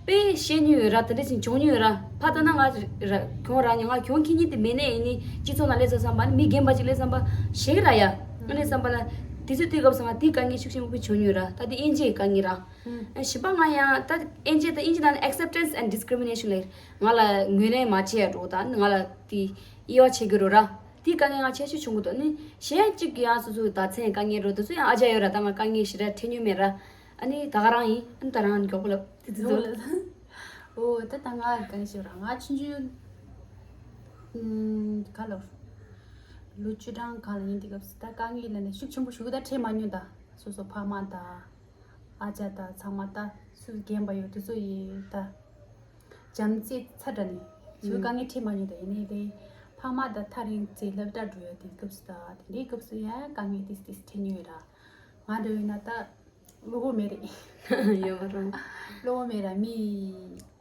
དཔེ་ཤེས་མྱོང་ཡོད་ར། དེ་འདྲ་ཞིག་བྱུང་མྱོང་ཡོད་ར། ཕ་ལྟ་ན་ང་ར་གྱོང་ར་ཉོ་ང་གྱོང་ཁྱེད་གཉིས་དེ་མེད་ནས་ཨེ་ནི་སྤྱི་ཚོགས་ནང་སླེབས་ཚར་བསམ་པ་ནི་མི་རྒན་པ་ཅིག་སླེབས་བསམ་པ་ཞིག་ར་ཡ། ཨ་ནི་བསམ་པ་ལ་དེ་ཚོའི་དུས་སྐབས་སུ་ང་དེའི་དཀའ་ངལ་ཤུགས་ཆེན་པོ་བྱུང་མྱོང་ར། ད་དེ་དབྱེ་འབྱེད་དཀའ་ངལ་ར། ཨ་བཞི་པ་ང་ཡང་ད་དབྱེ་འབྱེད་ད་དབྱེ་འབྱེད་ནང་acceptance and discrimination ལ་ང་ལ་ངོས་ལེན་མ་བྱས་ཡ་འགྲོ་ད་ང་ལ་དེ་དབྱེ་བ་ཕྱེ་གི་རོ་ར། དེའི་དཀའ་ངལ་ང་ཆེ་ཤོས་བྱུང་གི་འདུག་ནི་གཞན་གཅིག་གི་ཡང་སོ་སོའི་ད་མཚན་དཀའ་ངལ་རོ་དེ་ཚོ་ཡང་ཨ་ཅག་ཡོད་ར། ད་ང་དཀའ་ངལ་ཞེ་དྲག་འཕྲད་མྱོང་མེད་ར། ཨ་ནི་ད་ག་རང་ཡིན། ཨ་ནི་ད་རང་མགྱོགས་པོ་ལབ་དེ་ཚོ་ལ། འོ་ད་ད་ང་དཀའ་ངལ་ཞེ་དྲག་ང་ཆུང་ཆུང་ཨུམ་ག་ལ་ལོ་བཅུ་གྲངས་གང་ལ་ཡིན་དེ་སྐབས་སུ་ད་དཀའ་ངལ་ལ་ནི་ཤུགས་ཆེན་པོ་ཞུ་གི་ད་འཕྲད་མ་མྱོང་ད། སོ་སོ་ཕ་མ་ད། ཨ་ཅག་དང་ཚང་མ་ད་སུ་རྒན་པ་ཡོད་དེ་ཚོ་ཡི་ད་བྱམས་བརྩེ་ཚ་དྲག་ནས་ཞུ་དཀའ་ངལ་འཕྲད་མ་མྱོང་ད། ཡིན་ནའི་དེ་ཕ་མ་ད་ཐག་རིང་ཚེ་སློབ་གྲྭ་འགྲོ་ཡ་དེ་སྐབས་སུ་ད་དེ་འདྲའི་སྐབས་སུ་ཡང་དཀའ་ངལ་ཏིས་ཏིས་འཕྲད་མྱོང་ཡོད་ར། ང་འདྲ་ཡིན་ན་ད་གློ་བོ་མེད་རེད། ཡོད་པ་རུང་། གློ་བོ་མེད་ར་མི་